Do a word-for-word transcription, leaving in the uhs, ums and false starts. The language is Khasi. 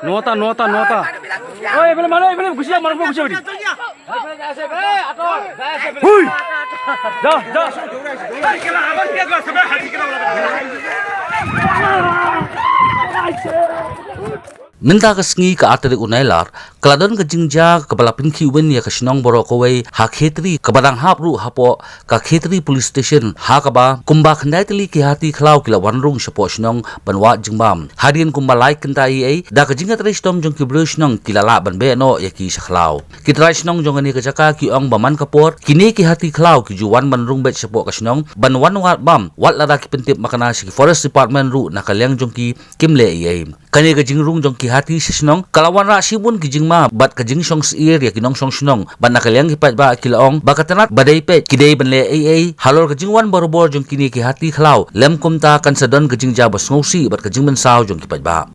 Nota, nota, nota. Oi, bele mana, bele gusia, mana gusia beri. Hui. Dah, dah. Mynta ka sngi ka ar tarik u Nailar, ka la don ka jingjia kaba la pynkhih win ïa ka shnong baroh kawei ha Khetri, kaba dang hap ruh hapoh ka Khetri Police Station, ha kaba kumba khyndai tylli ki hati khlaw ki la wan rung shapoh shnong ban wad jingbam. Hadien kumba lai kynta eiei, da ka jingïatrei shitom jong ki briew shnong ki la lah ban beh noh ïa ki sha khlaw. Ki trai shnong jong kane ka jaka ki ong ba man ka por, kine ki hati khlaw ki ju wan ban rung beit shapoh ka shnong, ban wan wad bam, wat lada ki pyntip makna sha ki Forest Department ruh na ka liang jong ki kim leh eiei. Kane ka jingrung jong ki hati sha shnong, ka la wanrah shibun ki jingma, bad ka jingshong syier ïa ki nongshong shnong, bad na ka liang ki paidbah ki la ong, ba ka tnat ba dei peit, ki dei ban leh eiei, halor ka jingwan barabor jong kine ki hati khlaw, lem kumta kan sa don ka jingjia ba sngewsih, bad ka jingmynsaw jong ki paidbah.